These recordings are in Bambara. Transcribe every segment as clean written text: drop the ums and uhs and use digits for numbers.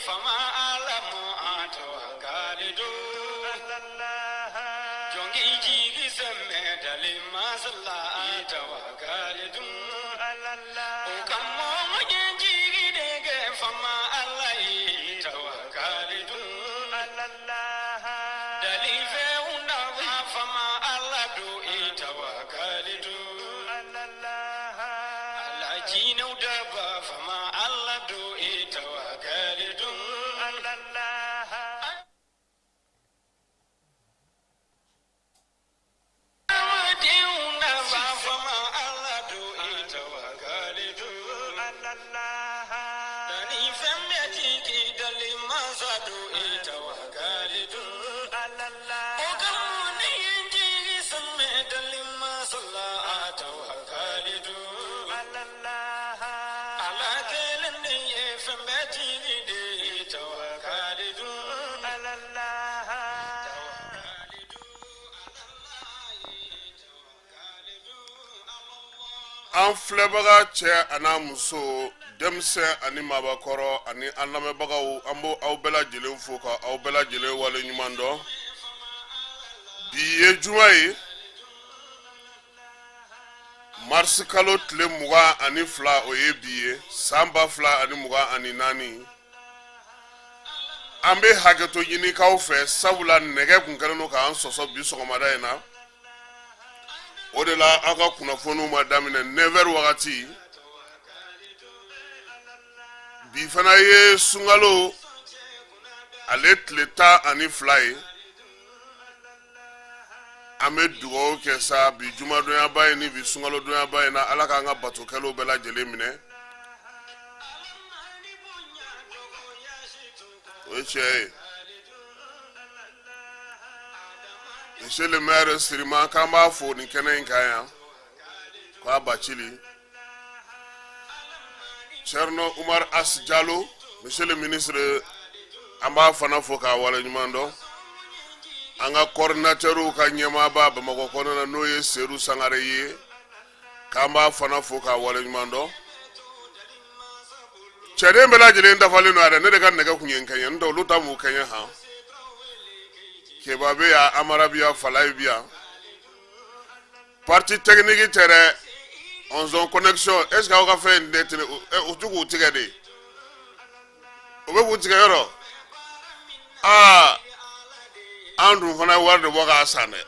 fama ala mɔ tawakalitu jɔn k'i jigi sɛmɛ dalen masa la tawakalitu o ka mɔgɔ ɲɛ jigi de kɛ fama ala ye tawakalitu dalifɛnw nafa fama ala don i tawakalitu ala jinɛw daba fama ala don i tawakalitu. Adamadenw nafa fama ala don i tawakalitu. Danni fɛn bɛɛ tigi dalen masa don i tawakalitu. O ka mun ne ye n jigi sɛmɛ dalen masa la tawakalitu. Ala kelen de ye fɛn bɛɛ tigi de ye tawakalitu. Tawakalitu ala ye tawakalitu ala. An filɛbaga cɛ an'a muso, denmisɛn ani maabakɔrɔ ani an lamɛnbagaw, an b'o aw bɛɛ lajɛlen fo ka aw bɛɛ lajɛlen wale ɲuman dɔn. Bi ye juma ye, marisi kalo tile 22, o ye bi ye, san 2024. An bɛ hakɛto ɲinikaw fɛ, sabula nɛgɛ kun kɛlen don k'an sɔsɔ bi sɔgɔmada in na. O de la aw ka kunnafoniw ma daminɛ 9h wagati. Bi fana ye sunkalo ale tile 12 ye. An bɛ dugawu kɛ sa bi jumadonyaba in ni bi sunkalodonyaba in na, Ala k'an ka batokɛlaw bɛɛ lajɛlen minɛ. O ye tiɲɛ ye. Monsieur le maire Sirima, k'an b'a fo nin kɛnɛ in kan yan k'a bacili. Thierno Oumar As Diallo, monsieur le ministre, an b'a fana fo k'a waleɲuman dɔn. An ka coordinateurw ka ɲɛmaaba Bamakɔ kɔnɔna na, n'o ye Seydou Sangare ye, k'an b'a fana fo k'a waleɲuman dɔn. Cɛden bɛɛ lajɛlen dafalen don yɛrɛ. Ne de ka nɛgɛ kun ye n kɛɲɛ, n'o tɛ olu ta m'u kɛɲɛ. Han, Keba bɛ yan, Amara bɛ yan, Falaye bɛ yan. Partie technique tɛ dɛ, onzon connexion. Est ce que aw ka fɛn in tɛ tɛnɛ u ti k'u tigɛ de? U bɛ k'u tigɛ yɔrɔ. Aa, an dun fana ye wari de bɔ k'a san dɛ.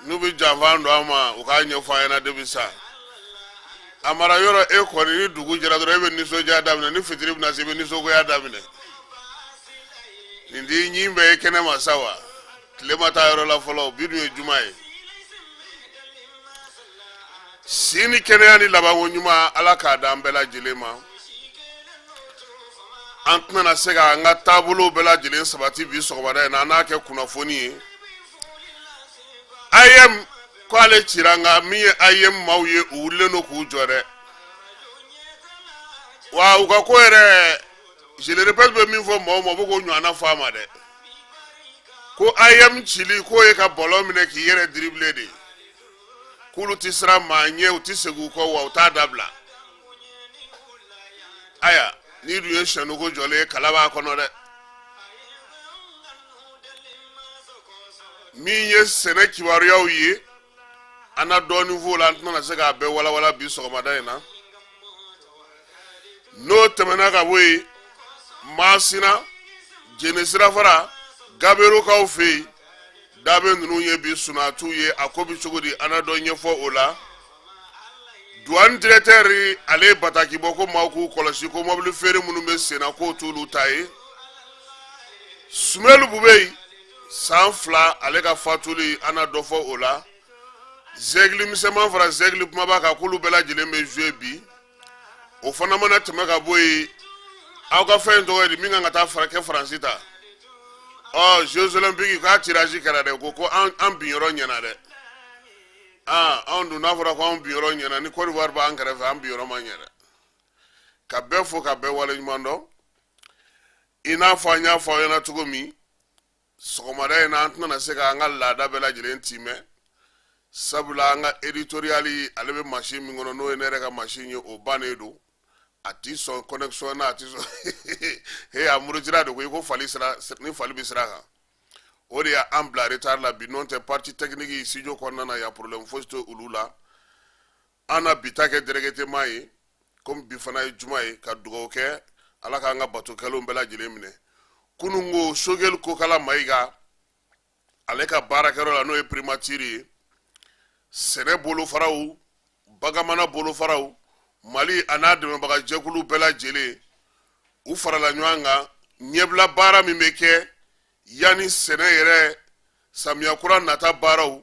N'u bɛ janfa don an ma, u k'a ɲɛfɔ an ɲɛna depuis sa. Amara, yɔrɔ e kɔni, ni dugu jɛra dɔrɔn, e bɛ nisɔndiya daminɛ. Ni fitiri bɛna se, i bɛ nisɔngoya daminɛ. Nin t'i ɲin bɛɛ ye kɛnɛ ma sa wa? Tile ma taa yɔrɔ la fɔlɔ. Bi dun ye juma ye. Si ni kɛnɛya ni labanko ɲuman, Ala k'a d'an bɛɛ lajɛlen ma. An tɛna se ka an ka taabolow bɛɛ lajɛlen sabati bi sɔgɔmada in na. An n'a kɛ kunnafoni ye. AEEM ko ale cira, nka min ye AEEM maaw ye, u wulilen don k'u jɔ dɛ. Wa u ka ko yɛrɛ, je le répète, bɛ min fɔ maaw ma, u bɛ k'o ɲɔgɔnna fɔ a ma dɛ, ko AEEM cili k'o ye ka ballon minɛ k'i yɛrɛ dribbler de, k'olu tɛ siran maa ɲɛ, u tɛ segin u kɔ, wa u t'a dabila. Aya, n'i dun ye sɛnugu jɔlen ye, kala b'a kɔnɔ dɛ. Min ye sɛnɛ kibaruyaw ye, an na dɔɔnin f'o la. An tɛna se k'a bɛɛ walawala bi sɔgɔmada in na. N'o tɛmɛna ka bɔ yen, Masina Jene sirafara Gaberukaw fɛ yen, dabe ninnu ye bi sunatuw ye. A ko bɛ cogo di? An na dɔ ɲɛfɔ o la. Douane directeur, ale ye bataki bɔ ko maaw k'u kɔlɔsi, ko mɔbili feere minnu bɛ sen na, k'o t'olu ta ye. Sumelu Bubey, san 2 ale ka fatuli, an na dɔ fɔ o la. Zɛgili misɛnman fara zɛgili kumaba kan, k'olu bɛɛ lajɛlen bɛ jouer bi. O fana mana tɛmɛ ka bɔ yen, aw ka fɛn in tɔgɔ ye di, min kan ka taa fara kɛ Faransi ta? Ɔ, Jeux olympiques k'a tirage kɛra dɛ. Ko an bin yɔrɔ ɲɛna dɛ. Aa, anw dun, n'a fɔra ko anw bin yɔrɔ ɲɛna ni Côte d'Ivoire b'an kɛrɛfɛ, an bin yɔrɔ ma ɲɛ dɛ. Ka bɛɛ fo ka bɛɛ waleɲuman dɔn. I n'a fɔ an y'a fɔ aw ɲɛna cogo min sɔgɔmada in na, an tɛna se k'an ka laada bɛɛ lajɛlen timɛ, sabula an ka éditorial, ale bɛ machine min kɔnɔ, n'o ye ne yɛrɛ ka machine ye, o bannen don. A ti sɔn connexion na, a ti sɔn. He, a murutira de ko i ko fali sira ni fali bɛ sira kan. O de y'an bila retard la bi. N'o tɛ, partie technique studio kɔnɔna na yan, problème fosi tɛ olu la. An na bi ta kɛ directement ye, komi bi fana ye juma ye, ka dugawu kɛ Ala k'an ka bato kɛlenw bɛɛ lajɛlen minɛ. Kunun ko Choguel Kokalla Maïga, ale ka baarakɛyɔrɔ la, n'o ye primature ye, sɛnɛ bolofaraw, baganmana bolofaraw, Mali a n'a dɛmɛbaga jɛkulu bɛɛ lajɛlen, u farala ɲɔgɔn kan ɲɛbila baara min bɛ kɛ yanni sɛnɛ yɛrɛ samiya kura nata baaraw,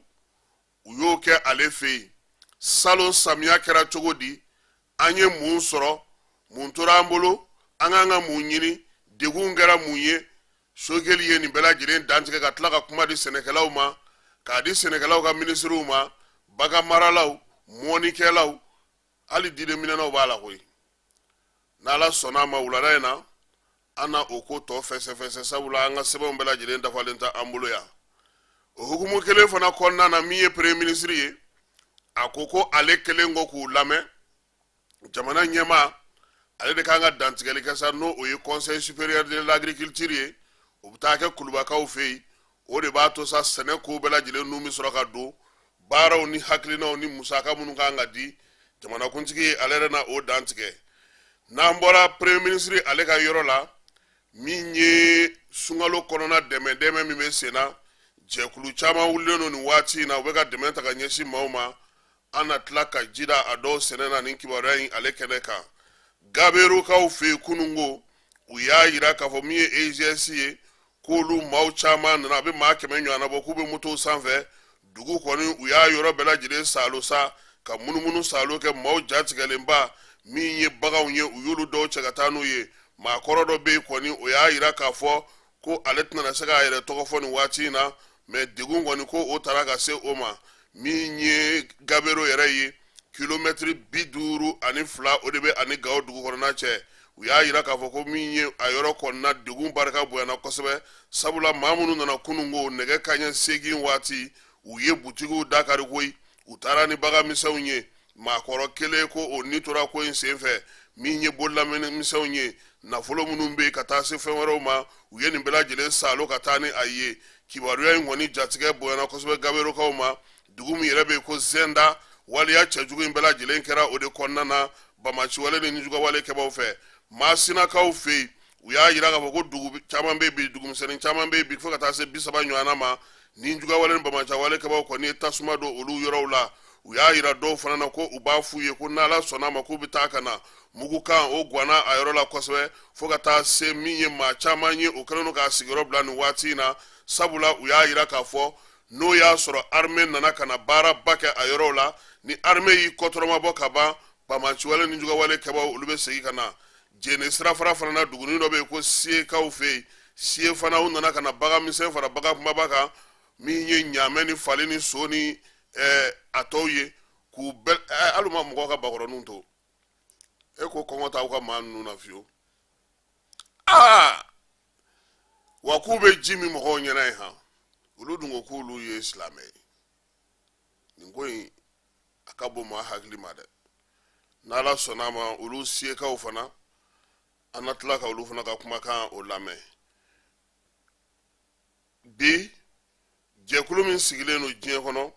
u y'o kɛ ale fɛ yen. Salon samiya kɛra cogo di? An ye mun sɔrɔ? Mun tora an bolo? An k'an ka mun ɲini? Degun kɛra mun ye? Choguel ye nin bɛɛ lajɛlen dantigɛ ka tila ka kuma di sɛnɛkɛlaw ma, k'a di sɛnɛkɛlaw ka minisiriw ma, bagan maralaw, mɔnikɛlaw, hali diden minɛnaw b'a la koyi. N'Ala sɔnna a ma, wulada in na, an na o ko tɔ fɛsɛfɛsɛ, sabula an ka sɛbɛnw bɛɛ lajɛlen dafalen tɛ an bolo yan. O hukumu kelen fana kɔnɔna na, min ye premier ministre ye, a ko ko ale kelen kɔ k'u lamɛn, jamana ɲɛmaa ale de kan ka dantigɛli kɛ sa, n'o o ye Conseil supérieur de l'agriculture ye. O bɛ taa kɛ Kulubakaw fɛ yen. O de b'a to sa, sɛnɛ ko bɛɛ lajɛlen nun bɛ sɔrɔ ka don baaraw ni hakilinaw ni musaka minnu kan ka di jamanakuntigi, ale yɛrɛ na o dantigɛ. N'an bɔra premier ministre ale ka yɔrɔ la, min ye sunkalo kɔnɔna dɛmɛ dɛmɛ min bɛ sen na, jɛkulu caman wulilen don nin waati in na, u bɛ ka dɛmɛ ta ka ɲɛsin maaw ma. An na tila ka ji da a dɔw sɛnɛ na nin kibaruya in ale kɛnɛ kan. Gaberukaw fɛ yen, kununko u y'a yira k'a fɔ min ye EIGS ye, k'olu maaw caman nana, a bɛ maa 100 ɲɔgɔnna bɔ, k'u bɛ motow sanfɛ. Dugu kɔni, u y'a yɔrɔ bɛɛ lajɛlen saalo sa, ka munumunu saalo kɛ, maaw jatigɛlenba. Min ye baganw ye, u y'olu dɔw cɛ ka taa n'u ye. Maakɔrɔ dɔ bɛ yen kɔni, o y'a yira k'a fɔ ko ale tɛna se k'a yɛrɛ tɔgɔ fɔ nin waati in na, mɛ degun kɔni ko o taara ka se o ma. Min ye Gabero yɛrɛ ye, kilomɛtiri 52 o de bɛ ani Gawo dugu kɔnɔna cɛ. U y'a yira k'a fɔ ko min ye a yɔrɔ kɔnɔna degun barika bonyana kosɛbɛ, sabula maa minnu nana kununko nɛgɛ kaɲɛ 8 waati, u ye butigiw dakari koyi, u taara ni bagan misɛnw ye. Maakɔrɔ kelen ko o ni tora ko in senfɛ. Min ye bololamisɛnw ye, nafolo minnu bɛ yen, ka taa se fɛn wɛrɛw ma, u ye nin bɛɛ lajɛlen saalo ka taa ni a ye. Kibaruya in kɔni jatigɛ bonyana kosɛbɛ Gaberokaw ma. Dugu min yɛrɛ bɛ yen ko Zɛnda, waleya cɛjugu in bɛɛ lajɛlen kɛra o de kɔnɔna na, bamaciwale ni nijugawale kɛbaw fɛ. Masinakaw fɛ yen, u y'a yira k'a fɔ ko dugu caman bɛ bi, dugumisɛnnin caman bɛ bi, fo ka taa se 30 ɲɔgɔnna ma, ni jugawale ni bamacawale kɛbaw kɔni ye tasuma don olu yɔrɔw la. U y'a yira dɔw fana na ko u b'a f'u ye ko n'Ala sɔnna a ma, k'u bɛ taa ka na. Mugukan o gwanna a yɔrɔ la kosɛbɛ, fo ka taa se min ye maa caman ye, o kɛlen don k'a sigiyɔrɔ bila nin waati in na, sabula u y'a yira k'a fɔ n'o y'a sɔrɔ armée nana ka na baaraba kɛ a yɔrɔw la, ni armée y'i kɔtɔrɔmabɔ ka ban, bamaciwale ni jugawale kɛbaw, olu bɛ segin ka na. Jene sirafara fana na, dugunin dɔ bɛ yen ko Siyekaw fɛ yen, Siye fana, u nana ka na bagan misɛn fara bagan kunbaba kan, min ye ɲaamɛ ni fali ni so ni a tɔw ye, k'u bɛɛ hali u ma mɔgɔw ka bakɔrɔninw to. E ko kɔngɔ t'aw ka maa ninnu na fiyewu. Aa, wa k'u bɛ ji min mɔgɔw ɲɛna yen han, olu dun ko k'olu ye silamɛ ye. Nin ko in a ka bon maa hakili ma dɛ. N'Ala sɔnna a ma, olu Siyekaw fana, an na tila ka olu fana ka kumakan o lamɛn bi. Jɛkulu min sigilen don diɲɛ kɔnɔ,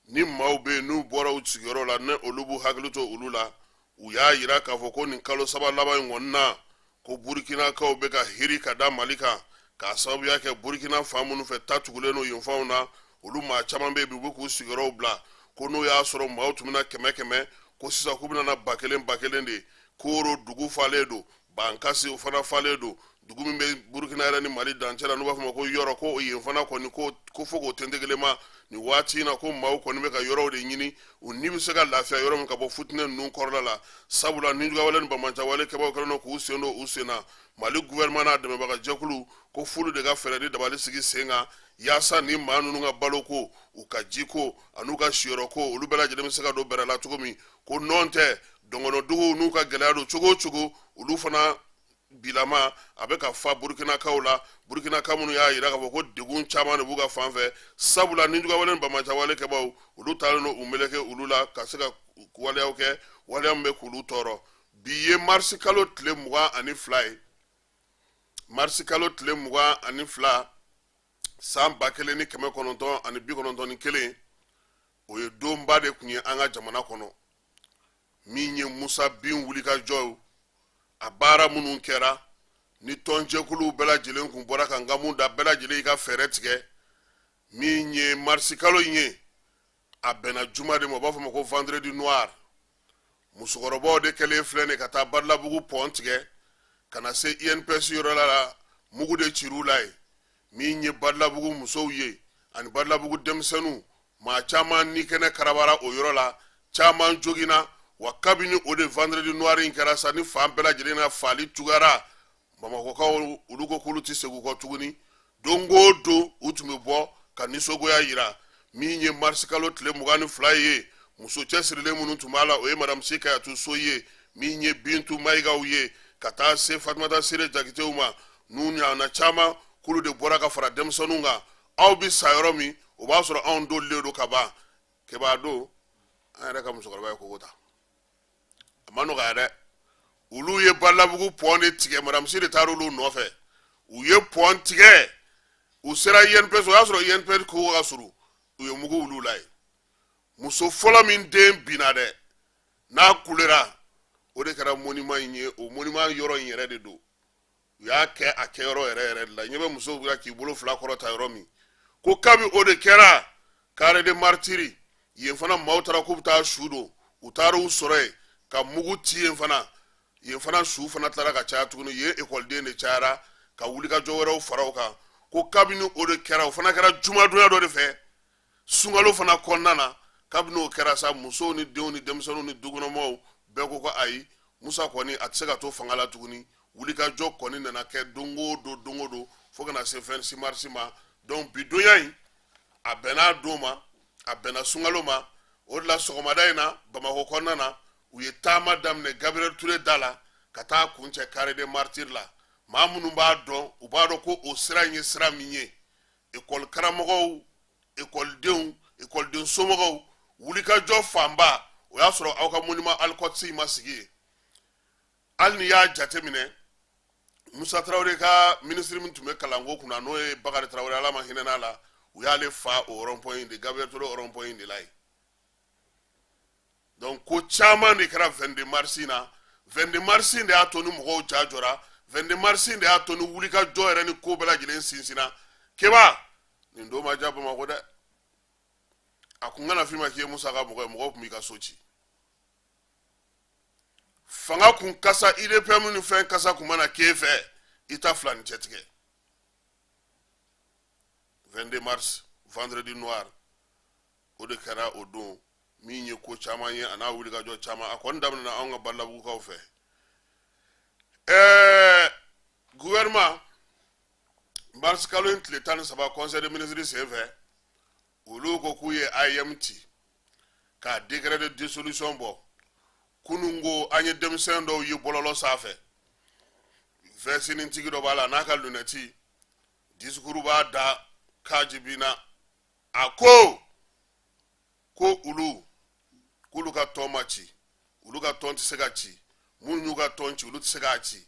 ni maaw bɛ yen n'u bɔra u sigiyɔrɔ la, ni olu b'u hakili to olu la, u y'a yira k'a fɔ ko nin kalo 3 laban in kɔni na, ko Burukinakaw bɛ ka hiri ka da Mali kan, k'a sababuya kɛ Burukina fan minnu fɛ ta tugulen don yen fanw na, olu maa caman bɛ yen bi, u bɛ k'u sigiyɔrɔw bila. Ko n'o y'a sɔrɔ maaw tun bɛ na kɛmɛ kɛmɛ, ko sisan k'u bɛna na 1000 1000 de. Koro dugu falen don, Bankasi o fana falen don, dugu min bɛ Burukina yɛrɛ ni Mali dancɛ la, n'u b'a fɔ ma ko Yɔrɔ, ko yen fana kɔni ko fo k'o tentegelema nin waati in na, ko maaw kɔni bɛ ka yɔrɔw de ɲini, u ni bɛ se ka lafiya yɔrɔ min, ka bɔ futinɛ ninnu kɔrɔla la, sabula nijugawale ni bamacawale kɛbaw kɛlen don k'u sen don u sen na. Mali gouvernement n'a dɛmɛbaga jɛkulu ko f'olu de ka fɛɛrɛ ni dabali sigi sen kan, yaasa ni maa ninnu ka baloko, u ka jiko an'u ka siyɔrɔko, olu bɛɛ lajɛlen bɛ se ka don bɛrɛ la cogo min. Ko nɔn tɛ dɔngɔnɔduguw n'u ka gɛlɛya don cogo o cogo, olu fana bilama a bɛ ka fa Burukinakaw la. Burukinaka minnu y'a yira k'a fɔ ko degun caman de b'u ka fan fɛ, sabula nijugawale ni bamacawale kɛbaw, olu taalen don u meleke olu la ka se ka waleyaw kɛ, waleya min bɛ k'olu tɔɔrɔ. Bi ye marisi kalo tile 22 ye, marisi kalo tile 22, san 1991. O ye donba de tun ye an ka jamana kɔnɔ, min ye Musa bin wulikajɔ, a baara minnu kɛra ni tɔnjɛkuluw bɛɛ lajɛlen kun bɔra ka nkamu da, bɛɛ lajɛlen y'i ka fɛɛrɛ tigɛ. Min ye marisi kalo in ye, a bɛnna juma de ma, u b'a fɔ ma ko vendredi noir. Musokɔrɔbaw de kɛlen filɛ nin ka taa Badalabugu pɔn tigɛ ka na se INPS yɔrɔ la, mugu de cir'u la yen. Min ye Badalabugu musow ye ani Badalabugu denmisɛnninw, maa caman ni kɛnɛ karabara o yɔrɔ la, caman joginna. Wa kabini o de vendredi noir in kɛra sa, ni fan bɛɛ lajɛlen na faali juguyara. Bamakɔkaw olu ko k'olu tɛ segin u kɔ tuguni. Don o don u tun bɛ bɔ ka nisɔngoya yira. Min ye marisi kalo tile 22 ye, muso cɛsirilen minnu tun b'a la, o ye Madamu Si Kayatu So ye, min ye Bintu Mayigaw ye, ka taa se Fatumata Sire Jakitew ma, n'u ɲɔgɔnna caman, k'olu de bɔra ka fara denmisɛnninw kan. Aw bɛ sa yɔrɔ min, o b'a sɔrɔ anw dolilen don ka ban. Keba don, an yɛrɛ ka musokɔrɔba ye kogo ta, a ma nɔgɔya dɛ. Olu ye Badalabugu pɔn de tigɛ, Madamu Si de taara olu nɔfɛ. U ye pɔn tigɛ, u sera INPS, o y'a sɔrɔ INPS kogo ka surun, u ye mugu wuli u la yen. Muso fɔlɔ min den binna dɛ, n'a kulera, o de kɛra monument in ye. O monument yɔrɔ in yɛrɛ de don, u y'a kɛ a kɛyɔrɔ yɛrɛ yɛrɛ de la. Ɲɛ bɛ musow bɛ k'i bolo fila kɔrɔta yɔrɔ min, ko kabi o de kɛra carré des martyrs yen fana, maaw taara k'u bɛ taa su don, u taara u sɔrɔ yen ka mugu ci yen fana. Yen fana su fana tilara ka caya tuguni, yen ekɔliden de cayara ka wulikajɔ wɛrɛw fara o kan. Ko kabini o de kɛra, o fana kɛra jumadonya dɔ de fɛ sunkalo fana kɔnɔna na. Kabini o kɛra sa, musow ni denw ni denmisɛnninw ni dukɔnɔmɔgɔw bɛɛ ko ko ayi, Musa kɔni a tɛ se ka to fanga la tuguni. Wulikajɔ kɔni nana kɛ don o don, don o don, fo ka na se 26 mars ma. Donc bi donya in, a bɛnna don ma, a bɛnna sunkalo ma. O de la sɔgɔmada in na, Bamakɔ kɔnɔna na, u ye taama daminɛ Gabriel Touré da la ka taa kuncɛ carré des martyrs la. Maa minnu b'a dɔn, u b'a dɔn ko o sira in ye sira min ye, ekɔli karamɔgɔw, ekɔlidenw, ekɔliden somɔgɔw, wulikajɔ fanba, o y'a sɔrɔ aw ka monument Alcotte ma sigi yen. Hali n'i y'a jateminɛ, Musa Tarawele ka minisiri min tun bɛ kalanko kunna, n'o ye Bakari Tarawele, Ala ma hinɛ n'a la, u y'ale fa o rond-point in de, Gabriel Touré rond-point in de la yen. Donc ko caman de kɛra 22 mars in na. 22 mars in de y'a to ni mɔgɔw ja jɔra, 22 mars in de y'a to ni wulikajɔ yɛrɛ ni ko bɛɛ lajɛlen sinsinna. Keba, nin don ma diya Bamakɔ dɛ. A kun kana f'i ma k'i ye Musa ka mɔgɔ ye, mɔgɔw tun b'i ka so ci. Fanga kun kasa, UDPM ni fɛn kasa kun mana k'e fɛ, i ta fila ni cɛ tigɛ. 22 mars, vendredi noir, o de kɛra o don min ye ko caman ye, a n'a wulikajɔ caman. A kɔni daminɛna anw ka Badalabugukaw fɛ. Gouvernement, mars kalo in tile 13, conseil des ministres senfɛ, olu ko k'u ye AEEM ci ka décret de dissolution bɔ. Kunun ko an ye denmisɛn dɔw ye bɔlɔlɔ sanfɛ, vɛsinintigi dɔ b'a la n'a ka lunɛti, discours b'a da kaji binna. A ko ko olu k'olu ka tɔn ma ci, olu ka tɔn tɛ se ka ci, minnu y'u ka tɔn ci, olu tɛ se k'a ci.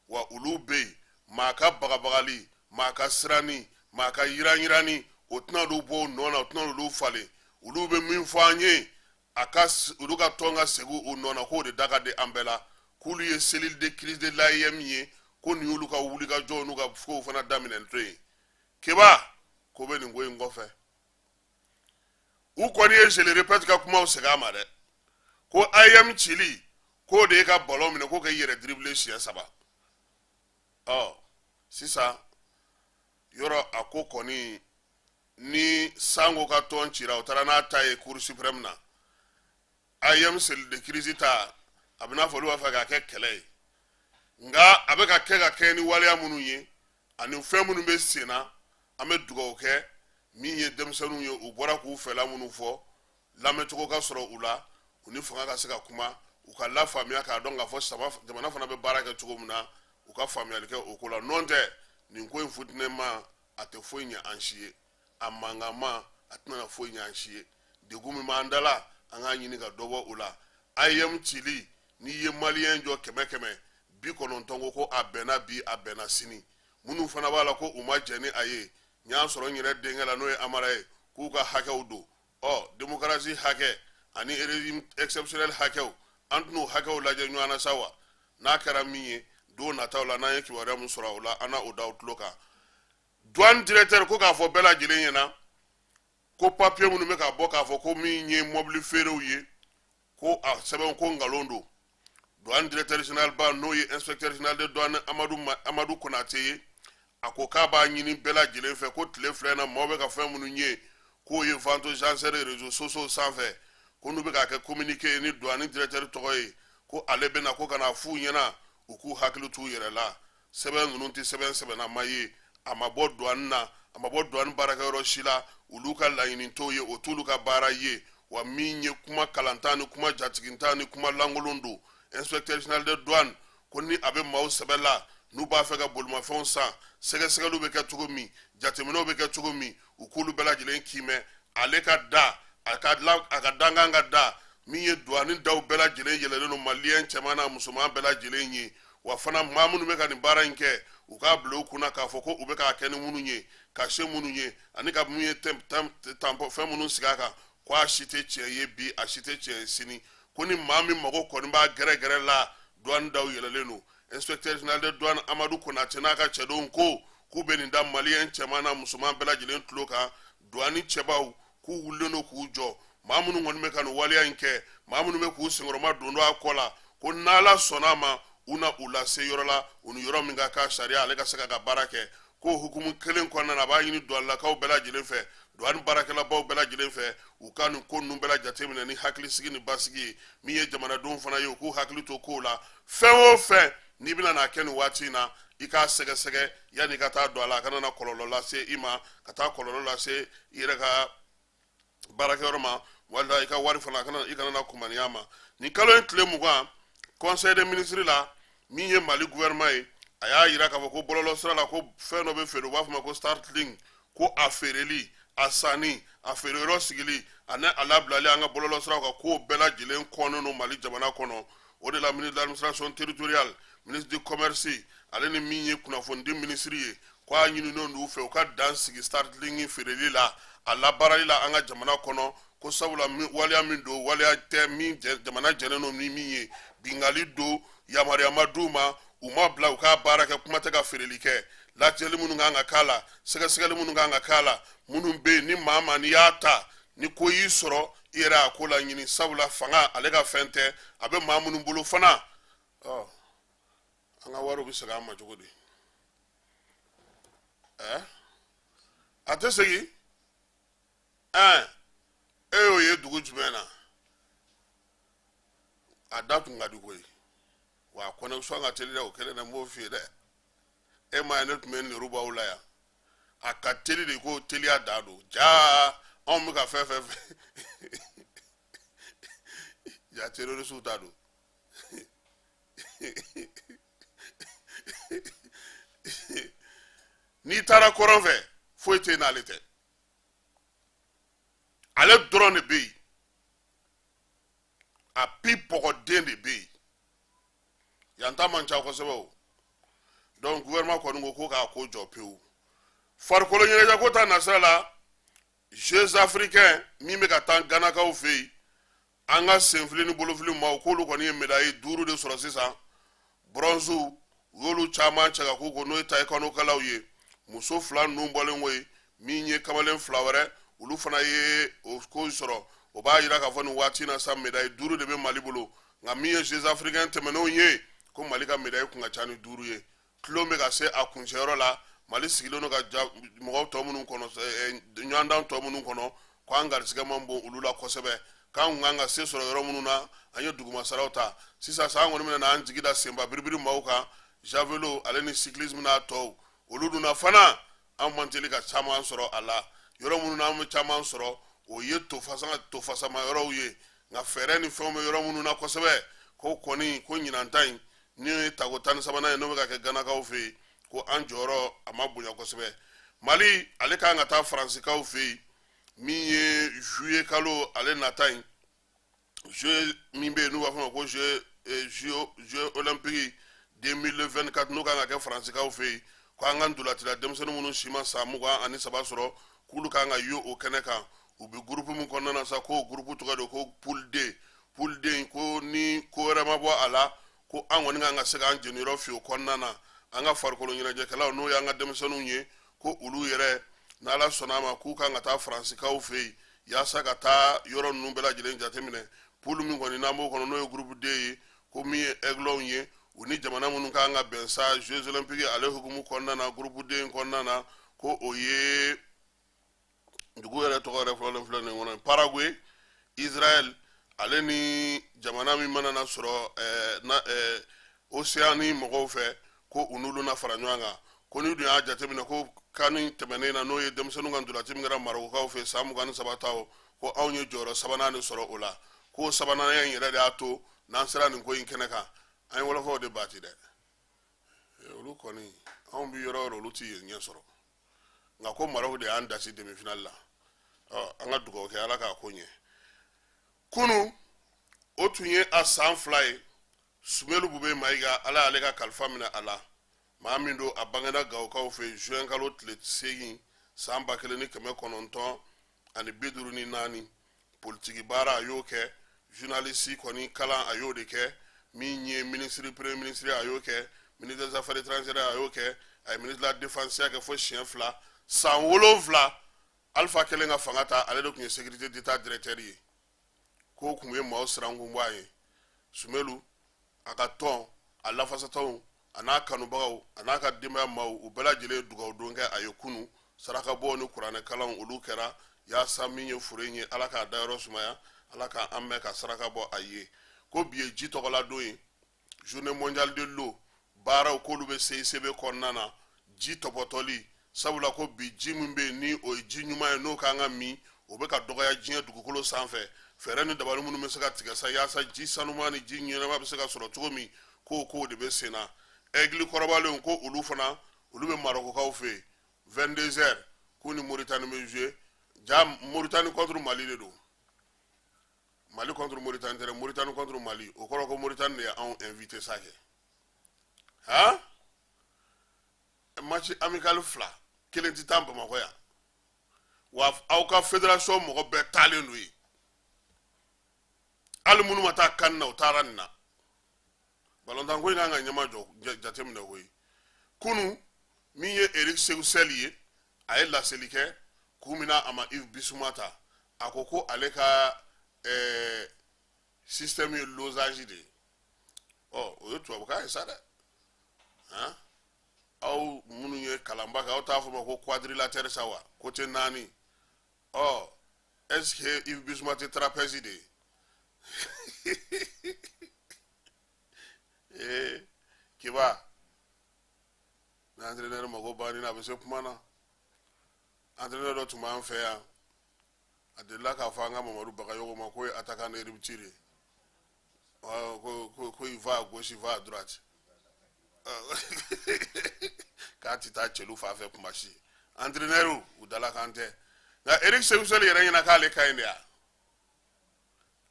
Wa olu bɛ yen, maa ka bagabagali, maa ka siranni, maa ka yiranyiranni, o tɛna olu bɔ u nɔ na, o tɛna olu falen. Olu bɛ min fɔ an ye, a ka olu ka tɔn ka segin u nɔ na, k'o de da ka di an bɛɛ la. K'olu ye cellule de crise de l'AEEM ye, ko nin y'olu ka wulikajɔw n'u ka kow fana daminɛtɔ ye. Keba, ko bɛ nin ko in kɔfɛ. U kɔni ye, je le répète, ka kumaw segin a ma dɛ, ko AEEM cili, k'o de ye ka ballon minɛ k'o kɛ i yɛrɛ dribbler siɲɛ saba. Ɔ sisan yɔrɔ, a ko kɔni ni Sango ka tɔn cira, o taara n'a ta ye cour suprême na. AEEM cellule de crise ta, a bɛ n'a fɔ olu b'a fɛ k'a kɛ kɛlɛ ye, nka a bɛ ka kɛ ka kɛ ni waleya minnu ye ani fɛn minnu bɛ sen na, an bɛ dugawu kɛ min ye denmisɛnninw ye, u bɔra k'u fɛla minnu fɔ, lamɛncogo ka sɔrɔ u la, u ni fanga ka se ka kuma, u ka lafaamuya k'a dɔn k'a fɔ jamana fana bɛ baara kɛ cogo min na, u ka faamuyali kɛ o ko la. N'o tɛ, nin ko in futinɛma, a tɛ foyi ɲɛ an si ye, a mankanma, a tɛna foyi ɲɛ an si ye. Degun min b'an da la, an k'a ɲini ka dɔ bɔ o la. AEEM cili N'i ye maliyɛn jɔ 100 100, 90 ko ko a bɛnna bi, a bɛnna sini. Minnu fana b'a la ko u ma jɛn ni a ye, n y'a sɔrɔ n yɛrɛ denkɛ la, n'o ye Amara ye, k'u ka hakɛw don. Ɔ, démocratie hakɛ ani régime exceptionnel hakɛw, an tɛn'o hakɛw lajɛ ɲɔgɔn na sa wa? N'a kɛra min ye don nataw la, n'an ye kibaruya min sɔrɔ o la, an na o da aw tulo kan. Douane directeur ko k'a fɔ bɛɛ lajɛlen ɲɛna ko papier minnu bɛ ka bɔ k'a fɔ ko min ye mɔbili feerew ye, ko a sɛbɛn ko nkalon don. Douane directeur général ba, n'o ye inspecteur général de douane Amadu Konate ye, a ko k'a b'a ɲini bɛɛ lajɛlen fɛ ko tile 2 in na, maaw bɛ ka fɛn minnu ye k'o ye vente aux enchères réseaux sociaux sanfɛ, ko n'u bɛ k'a kɛ communiqué ye ni douane directeur tɔgɔ ye, ko ale bɛna ko ka na f'u ɲɛna u k'u hakili t'u yɛrɛ la. Sɛbɛn ninnu tɛ sɛbɛn sɛbɛnnama ye, a ma bɔ douane na, a ma bɔ douane baarakɛyɔrɔ si la. Olu ka laɲini t'o ye, o t'olu ka baara ye. Wa min ye kuma kalantan ni kuma jatigintan ni kuma lankolon don. Inspecteur général de douane ko ni a bɛ maaw sɛbɛ la, n'u b'a fɛ ka bolimafɛnw san, sɛgɛsɛgɛliw bɛ kɛ cogo min, jateminɛw bɛ kɛ cogo min, u k'olu bɛɛ lajɛlen kiimɛ. Ale ka da, a ka la, a ka dankan ka da min ye, douane daw bɛɛ lajɛlen yɛlɛlen don maliyɛn cɛman n'a musoman bɛɛ lajɛlen ye. Wa fana, maa minnu bɛ ka nin baara in kɛ, u k'a bila u kunna k'a fɔ ko u bɛ k'a kɛ ni minnu ye, cachet minnu ye, ani ka mun ye tampon fɛn minnu sigi a kan, ko a si tɛ tiɲɛ ye bi, a si tɛ tiɲɛ ye sini. Ko ni maa min mago kɔni b'a gɛrɛgɛrɛ la, douane daw yɛlɛlen don. Inspecteur général de douane Amadu Konate n'a ka cɛdenw ko k'u bɛ nin da maliyɛn cɛman n'a musoman bɛɛ lajɛlen tulo kan. Douane cɛbaw k'u wulilen don k'u jɔ. Maa minnu kɔni bɛ ka nin waleya in kɛ, maa minnu bɛ k'u senkɔrɔma don don a kɔ la, ko n'Ala sɔnna a ma, u na u lase yɔrɔ la, u ni yɔrɔ min ka kan sariya ale ka se ka baara kɛ. K'o hukumu kelen kɔnɔna na, a b'a ɲini douanelakaw bɛɛ lajɛlen fɛ, douane baarakɛlabaw bɛɛ lajɛlen fɛ, u ka nin ko ninnu bɛɛ la jateminɛ ni hakilisigi ni basigi ye. Min ye jamanadenw fana ye, u k'u hakili to kow la. Fɛn o fɛn n'i bɛna n'a kɛ nin waati in na, i k'a sɛgɛsɛgɛ yanni i ka taa don a la, a kana na kɔlɔlɔ lase i ma, ka taa kɔlɔlɔ lase i yɛrɛ ka baarakɛyɔrɔ ma, walima i ka wari fana, i kana na kumaniya ma. Nin kalo in tile 20, conseil des ministres la, min ye Mali gouvernement ye, a y'a yira k'a fɔ ko bɔlɔlɔ sira la, ko fɛn dɔ bɛ feere, u b'a fɔ ma ko Starlink, ko a feereli, a sanni, a feereyɔrɔ sigili ani a labilali an ka bɔlɔlɔ siraw kan, k'o bɛɛ lajɛlen kɔnnen don Mali jamana kɔnɔ. O de la, ministre de l'administration territoriale, ministre du commerce, ale ni min ye kunnafonidi minisiri ye, ko a ɲininen don u fɛ u ka dan sigi Starlink feereli la, a labaarali la an ka jamana kɔnɔ, ko sabula waleya min don, waleya tɛ min jamana jɛnnen don ni min ye, bingali don, yamaruya ma d'u ma, u ma bila u k'a baara kɛ, kuma tɛ ka feereli kɛ. Lajɛli minnu kan ka k'a la, sɛgɛsɛgɛli minnu kan ka k'a la, minnu bɛ yen, ni maa ma n'i y'a ta ni ko y'i sɔrɔ, i yɛrɛ y'a ko laɲini, sabula fanga ale ka fɛn tɛ, a bɛ maa minnu bolo fana. Ɔ, an ka wariw bɛ segin an ma cogo di? Ɛ, a tɛ segin. Ɛn, e y'o ye dugu jumɛn na? A da tun ka di koyi. Wa a connexion ka teli dɛ, o kelen na, n b'o f'i ye dɛ. E m'a ye ne tun bɛ lerubaw la yan, a ka teli de, ko teliya dan don. Jaa, anw bɛ ka fɛn fɛn fɛ ja, terrorisiw ta don. N'i taara kɔrɔn fɛ, foyi tɛ yen n'ale tɛ, ale dɔrɔn de bɛ yen, a pi pɔgɔden de bɛ yen. Yan ta man ca kosɛbɛ o. Donc gouvernement kɔni ko ko k'a ko jɔ pewu. Farikolo ɲɛnajɛ ko ta nasira la, Jeux africains min bɛ ka taa Ganakaw fɛ yen, an ka senfili ni bolofili maaw k'olu kɔni ye médaille 5 de sɔrɔ sisan. Bronze, u y'olu caman cɛ ka k'u ko, n'o ye taekwondo-kɛlaw ye. Muso 2 ninnu bɔlen ko ye, min ye kamalen 2 wɛrɛ, olu fana ye o ko sɔrɔ. O b'a yira k'a fɔ nin waati in na sa, médaille 5 de bɛ Mali bolo. Nka min ye Jeux africains tɛmɛnenw ye, ko Mali ka médaille kun ka ca ni 5 ye. Tulon bɛ ka se a kuncɛyɔrɔ la. Mali sigilen don ka ja mɔgɔw tɔ minnu kɔnɔ, ɲɔgɔndan tɔ minnu kɔnɔ, ko an garisɛgɛ man bon olu la kosɛbɛ, k'an kun kan ka se sɔrɔ yɔrɔ minnu na, an ye dugumasaraw ta. Sisan sa, an kɔni bɛna n'an jigi da senba biribiri maaw kan, javelot ale ni cyclisme n'a tɔw. Olu dun na fana, an man teli ka caman sɔrɔ a la. Yɔrɔ minnu na an bɛ caman sɔrɔ, o ye tofasama yɔrɔw ye, nka fɛɛrɛ ni fɛnw bɛ yɔrɔ minnu na kosɛbɛ. Ko kɔni ko ɲinan ta in ni ye tako 13nan ye, n'o bɛ ka kɛ Ganakaw fɛ yen, ko an jɔyɔrɔ a ma bonya kosɛbɛ. Mali ale kan ka taa Faransikaw fɛ yen, min ye juillet kalo ale nata in, jeux min bɛ yen n'u b'a fɔ ma ko jeux Jeux olympiques 2024 n'o kan ka kɛ Faransikaw fɛ yen, ko an ka ntolacila denmisɛnnin minnu si ma san 23 sɔrɔ, k'olu kan ka ye o kɛnɛ kan. U bɛ groupe min kɔnɔna na sa, k'o groupe tɔgɔ de ko poule D. Poule D in, ko ni ko wɛrɛ ma bɔ a la, ko an kɔni kan ka se k'an jeniyɔrɔ fi o kɔnɔna na. An ka farikolo ɲɛnajɛkɛlaw, n'o y'an ka denmisɛnninw ye, ko olu yɛrɛ, n'Ala sɔnna a ma, k'u kan ka taa Faransikaw fɛ yen yaasa ka taa yɔrɔ ninnu bɛɛ lajɛlen jateminɛ. Poule min kɔni n'an b'o kɔnɔ, n'o ye groupe D ye, ko min ye Aiglons ye, u ni jamana minnu kan ka bɛn sa Jeux olympiques ale hukumu kɔnɔna na, groupe D in kɔnɔna na, ko o ye dugu yɛrɛ tɔgɔ yɛrɛ fɔlɔ filɛ nin kɔnɔ, Paraguay, Israël, ale ni jamana min mana na sɔrɔ na Océanie mɔgɔw fɛ, ko u n'olu na fara ɲɔgɔn kan. Ko ni dun y'a jateminɛ ko kani tɛmɛnen na, n'o ye denmisɛnninw ka ntolanci min kɛra Marɔkukaw fɛ san 23 taw, ko anw ye jɔyɔrɔ sabanan de sɔrɔ o la, k'o sabanan in yɛrɛ de y'a to n'an sera nin ko in kɛnɛ kan. An ye wɔlɔfɔw de baati dɛ, olu kɔni anw bi yɔrɔ o yɔrɔ, olu ti yen ɲɛ sɔrɔ. Nka ko Marɔku de y'an dasi demi finale la. Ɔ, an ka dugawu kɛ, Ala k'a ko ɲɛ. Kunu o tun ye a san 2 ye, Sumelu Bube Mayiga, Ala y'ale ka kalifa minɛ a la. Maa min don, a bangena Gawokaw fɛ juin kalo tile 8 san 1954. Politiki baara, a y'o kɛ. Journaliste kɔni kalan, a y'o de kɛ. Min ye ministre, premier ministre, a y'o kɛ. Ministre des Affaires étrangères, a y'o kɛ. A ye ministre de la Défense kɛ fo siɲɛ 2. San 7 Alpha kɛlen ka fanga ta, ale de tun ye Sécurité d'État directeur ye, k'o tun ye maaw sirankun bɔ a ye. Sumelu a ka tɔn, a lafasatɔnw, a n'a kanubagaw, a n'a ka denbaya maaw, u bɛɛ lajɛlen ye dugawu don kɛ a ye kunu. Sarakabɔ ni kuranɛkalanw, olu kɛra yaasa min ye fure in ye, Ala k'a dayɔrɔ sumaya, Ala k'an mɛn ka saraka bɔ a ye. Ko bi ye ji tɔgɔla don ye, Journée mondiale de l'eau. Baaraw k'olu bɛ CICB kɔnɔna na, ji tɔpɔtɔli, sabula ko bi ji min bɛ yen ni o ye ji ɲuman ye, n'o kan ka min, o bɛ ka dɔgɔya diɲɛ dugukolo sanfɛ. Fɛɛrɛ ni dabali minnu bɛ se ka tigɛ sa yaasa ji sanuman ni ji ɲɛnama bɛ se ka sɔrɔ cogo min, k'o kow de bɛ sen na. Aigle kɔrɔbalenw, ko olu fana, olu bɛ Marɔkukaw fɛ yen 22 heures, k'u ni Moritani bɛ jouer. Ja Moritani contre Mali de don, Mali contre Moritani tɛ dɛ, Moritani contre Mali. O kɔrɔ ko Moritani de ye anw invité sa kɛ. Han, match amical 2, kelen tɛ taa Bamakɔ yan wa. Aw ka fédération mɔgɔ bɛɛ taalen don yen, hali minnu ma taa kan na, u taara nin na. Balontan ko in kan ka ɲɛma jɔ jateminɛ koyi. Kunu min ye Eric Sekou Chelle ye, a ye laseli kɛ kun min na a ma Yves Bissouma ta. A ko ko ale ka système ye losange de ye. Ɔ, o ye tubabukan ye sa dɛ. Han, aw minnu ye kalanba kɛ, aw t'a fɔ ma ko quadrilatère sa wa, côté naani. Ɔ, est ce que Yves Bissouma tɛ trapèze de ye? Ee kiba, ni entraîneur mago banni na, a bɛ se kuma na. Entraîneur dɔ tun b'an fɛ yan, a delila k'a fɔ an ka Mamadu Bagayogo ma k'o ye attaquant de rupture ye, ko il va à gauche, il va à droite, k'a tɛ taa cɛlu fan fɛ kuma si. Entraîneur u dalakan tɛ. Nka Eric Sekou Chelle yɛrɛ ɲɛna k'ale ka ɲi de ya.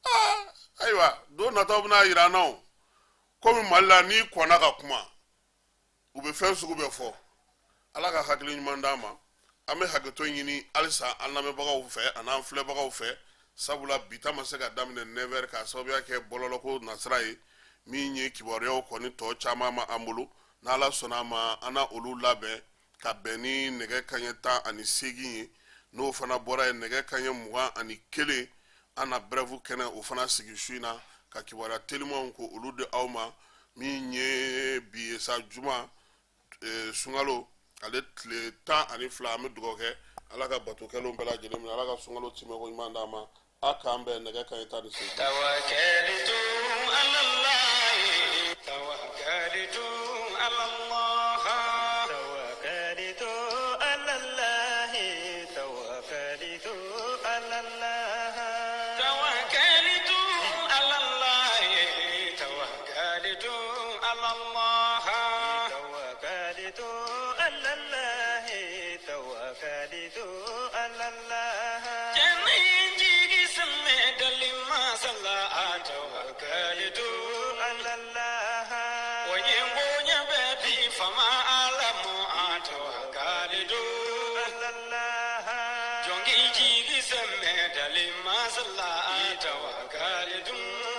Aa, ayiwa, don nataw bɛna yira an na. O komi Mali la, n'i kɔnna ka kuma, u bɛ fɛn sugu bɛɛ fɔ. Ala ka hakili ɲuman d'an ma. An bɛ hakɛto ɲini halisa an lamɛnbagaw fɛ an'an filɛbagaw fɛ, sabula bi ta ma se ka daminɛ 9 heures k'a sababuya kɛ bɔlɔlɔko nasira ye. Min ye kibaruyaw kɔni tɔ caman ma an bolo, n'Ala sɔnna a ma, an na olu labɛn ka bɛn ni nɛgɛ kaɲɛ 18 ye. N'o fana bɔra yen, nɛgɛ kaɲɛ 21, an na brève kɛnɛ o fana sigi su in na ka kibaruya telimanw ko olu di aw ma. Min ye bi ye sa, juma, sunkalo ale tile 12, an bɛ dugawu kɛ, Ala ka bato kɛlenw bɛɛ lajɛlen minɛ, Ala ka sunkalo timɛko ɲuman d'an ma. A k'an bɛn nɛgɛ kaɲɛ 18. توكلت على الله، توكلت على الله، توكلت على الله، توكلت على الله، توكلت على الله، توكلت على الله، توكلت على الله، توكلت على الله. Jigi sɛmɛ dali masala, توكلت على I jigi sɛmɛ dalen masala, tawakali dun.